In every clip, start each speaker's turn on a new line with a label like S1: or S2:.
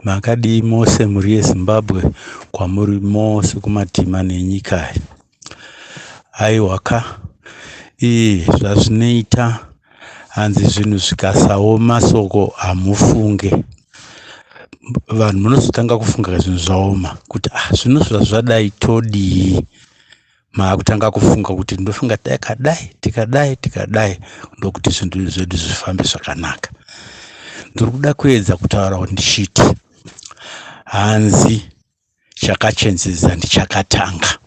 S1: Makadii mose mhuri yeZimbabwe kwamuri mose kumatima nenyika. Aiwa ka, zvazvinoita hanzi zvinhu zvikasaoma soko hamufunge. Vanhu munozotanga kufunga zvinhu zvaoma kuti ah, zvino zvazvadai todii? Maakutanga kufunga kuti ndofunga tikadai tikadai tikadai ndokuti zvinhu zvedu zvifambe zvakanaka. Ndiri kuda kuedza kutaura kuti ndichiti hanzi chakachenjedza ndichakatanga.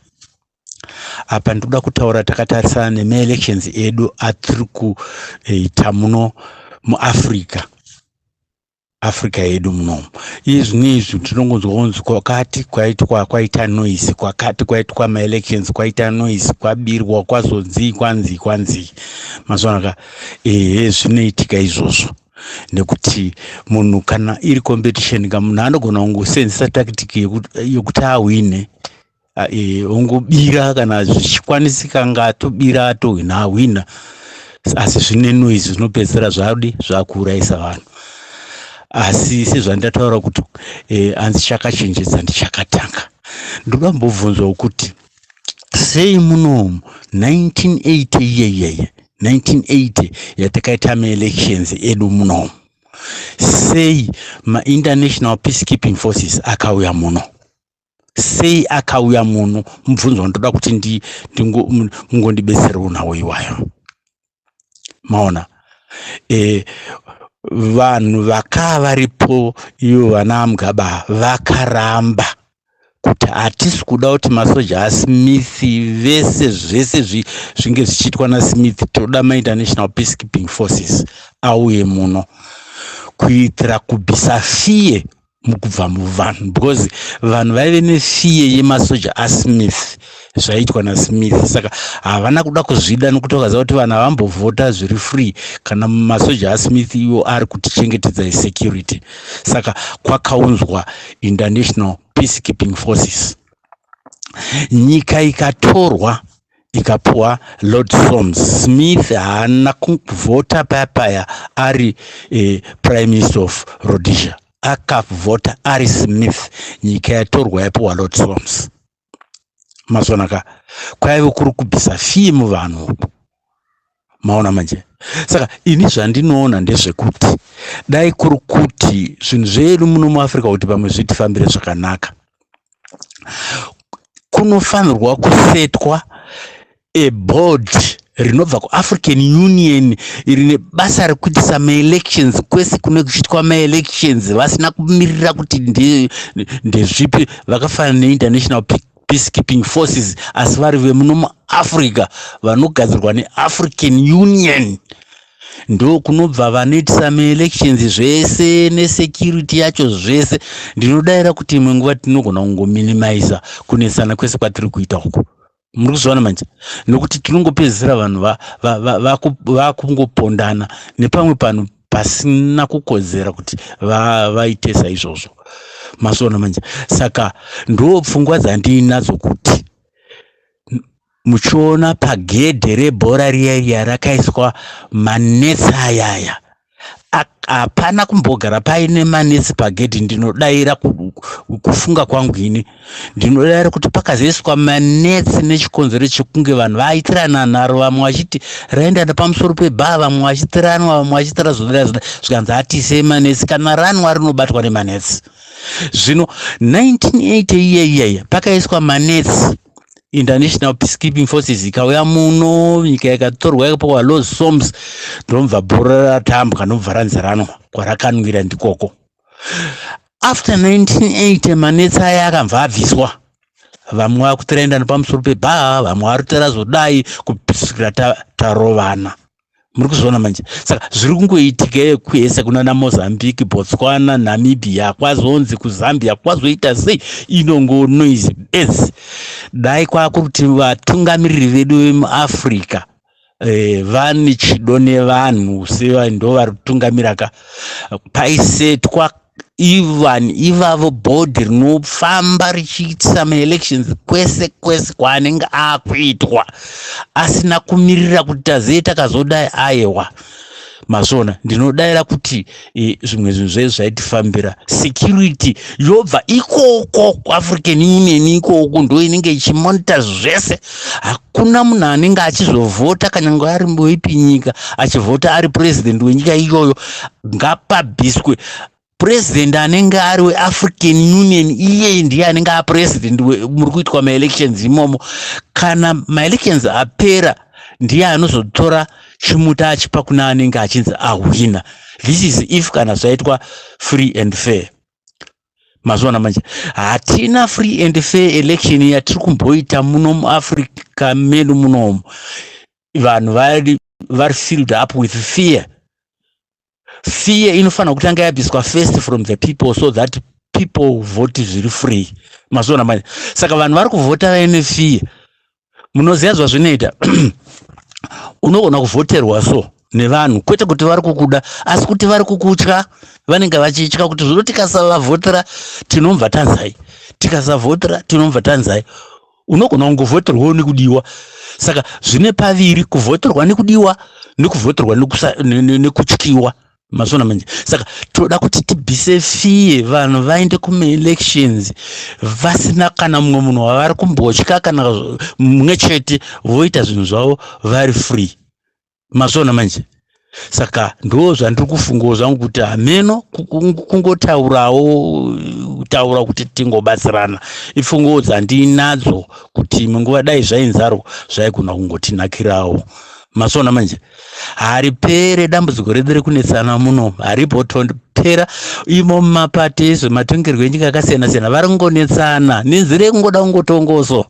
S1: Apa ndikuda kutaura takatarisana nemaelections edu atiri kuita muno muAfrica. Africa yedu munomu. Izvi izvi tinongonzwa kunzi kwakati kwaitwa kwaita noise, kwakati kwaitwa maelections kwaita noise, kwabirwa, kwazonzii, kwanzii, kwanzii. Mazuva ka ehe zvinoitika izvozvo nekuti munhu kana iri competition ka munhu anogona kungosenzesa tactic yekuti ahwine, ongobira kana zvichikwanisika ngatobira atohwina ahwina, asi zvine noise zvinopedzisira zvadi zvakuurayisa vanhu. Asi sezvandataura kuti hanzi chakachenjedza ndichakatanga, ndoda kumbobvunzwawo kuti sei munomu 1980 iyeyeye 1980 yatakaita maelections edu munomu, sei mainternational peacekeeping forces akauya muno? Sei akauya muno? Mubvunzo wandoda kuti mungondibetserewo nawo iwayo. Maona, vanhu vakaa varipo ivo vana Mugabe vakaramba kuti hatisi kuda kuti masoja aSmith vese zvese zvinge zvichiitwa naSmith, toda mainternational peacekeeping forces auye muno kuitira kubvisa fear mukubva muvanhu, because vanhu vaive nefear yemasoja aSmith, zvaiitwa naSmith. Saka havana kuda kuzvida nokuti vakaziva kuti vanhu havambovhota zviri free kana masoja aSmith iwo ari kutichengetedza security. Saka kwakaunzwa international peacekeeping forces, nyika ikatorwa ikapuwa Lord Soames. Smith haana kuvhota paya paya ari prime minister of Rhodesia, akavhota ari Smith. Nyika yatorwa yapiwa Lord Soames. Mazonaka kwaive kuri kubvisa fear muvanhu. Maona manje? Saka ini zvandinoona ndezvekuti dai kuri kuti zvinhu zvedu muno muAfrica kuti pamwe zvitifambire zvakanaka, kunofanirwa kusetwa eboard rinobva kuAfrican Union rine basa rekuitisa maelections kwese kune kuchiitwa maelections, vasina kumirira kuti ndezvipi, vakafanana neinternational peacekeeping forces, asi vari vemuno muAfrica vanogadzirwa neAfrican Union. Ndo kunobva vanoitisa maelections zvese nesecurity yacho zvese. Ndinodayira kuti imwe nguva tinogona kungominimiza kunetsana kwese kwatiri kuita uku. Muri kuzviona manje? Nokuti tinongopedzisira vanhu vakungopondana nepamwe panhu pasina kukodzera kuti vaite saizvozvo. Mazviona manje? Saka ndo pfungwa dzandiinadzo kuti muchiona pagedhe rebhora riya riya rakaiswa manetsi ayaya, hapana kumbogara paine manetsi pagedhi. Ndinodayira kufunga kwangu ini, ndinodayira kuti pakazoiswa manetsi nechikonzero chekunge vanhu vaitirana nharo, vamwe vachiti raenda nepamusoro pebhaa, vamwe vachiti ranwa, vamwe vachiti razodai zodai, zvikanzi atiisei manetsi, kana ranwa rinobatwa nemanetsi. Zvino 1980 iye iyeye pakaiswa manetsi, international peacekeeping forces ikauya muno, nyika ikatorwa ikapiwa Lord Soames, ndobva bhora ratambwa, ndobva ranzi ranwa. Kwarakanwira ndikoko. After 1980 manetsi aya akabva abviswa, vamwe vakutoenda nepamusoro pebhaa, vamwe vari kuti razodai, kusvikira tarovana. Muri kuzviona manje? Saka zviri kungoitika kwese kunana Mozambique, Botswana, Namibia, kwazonzi kuZambia kwazoita sei, inongo noise bedzi. Dai kwakuti vatungamiriri vedu vemuAfrica vane chido nevanhu ndo vari kutungamira ka, paisetwa ivanhu ivavo bhodhi rinofamba richiitisa maelections kwese kwese kwaanenge akuitwa, asina kumirira kuti tazei takazodai. Aiwa. Mazviona, ndinodayira kuti zvimwe zvinhu zvedu zvaitifambira. Security yobva ikoko kuAfrican Union ikoko, ndo inenge ichimonita zvese. Hakuna munhu anenge achizovhota, kanyange ari weipi nyika, achivhota ari president wenyika iyoyo. Ngapabviswe president anenge ari weAfrican Union, iyeye ndiye anenge apresident muri kuitwa maelections imomo. Kana maelections apera, ndiye anozotora chimuta achipa kuna anenge achinzi ahwina. This is if kana zvaitwa free and fair. Mazviona manje, hatina free and fair election yatiri kumboita muno muAfrica medu munomu. Vanhu vari filled up with fear. Fear inofanira kutanga yabviswa first from the people, so that people vote zviri free. Mazviona manje? Saka vanhu vari kuvhota vaine fear. Munoziva zvazvinoita, unogona kuvhoterwa so nevanhu, kwete kuti vari kukuda, asi kuti vari kukutya. Vanenge vachitya kuti zvino tikasavavhotera tinomva tanzai, tikasavhotera tinomva tanzai. Unogona kungovhoterwawo nekudiwa. Saka zvine paviri: kuvhoterwa nekudiwa nekuvhoterwa nekutyiwa. Mazviona manje? Saka toda kuti tibvise fear, vanhu vaende kumaelections vasina kana mumwe munhu wavari kumbotya, kana mumwe chete, voita zvinhu zvavo vari free. Mazviona manje? Saka ndo zvandiri kufungawo zvangu, kuti hameno, kungotaurawo taura kuti tingobatsirana. Ipfungawo dzandinadzo kuti imwe nguva dai zvainzarwo zvaigona kungotinakirawo. Mazviona manje? Haripere dambudziko redu rekunetsana muno, haribotopera. Imo mumapati ezvematongerwo enyika akasiyana siyana vari kungonetsana nenzira yekungoda kungotongoso.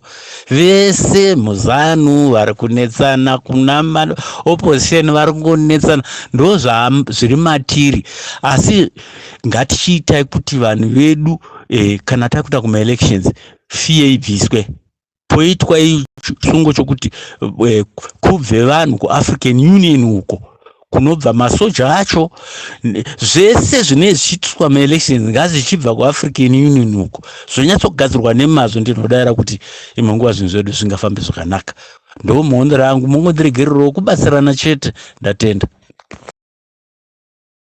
S1: Vese muZANU vari kunetsana, kuna opposition vari kungonetsana. Ndo zviri matiri, asi ngatichiitai kuti vanhu vedu kana takuita kumaelections, fear ibviswe, poitwa chisungo chokuti kubve vanhu kuAfrican Union uko kunobva masoja acho. Zvese zvinenge zvichiitiswa maelections ngazvichibva kuAfrican Union uko, zvonyatsogadzirwa nemazvo. Ndinodayira kuti imwe nguva zvinhu zvedu zvingafambe zvakanaka. Ndo muonero angu, mungondiregererowo kubatsirana chete. Ndatenda.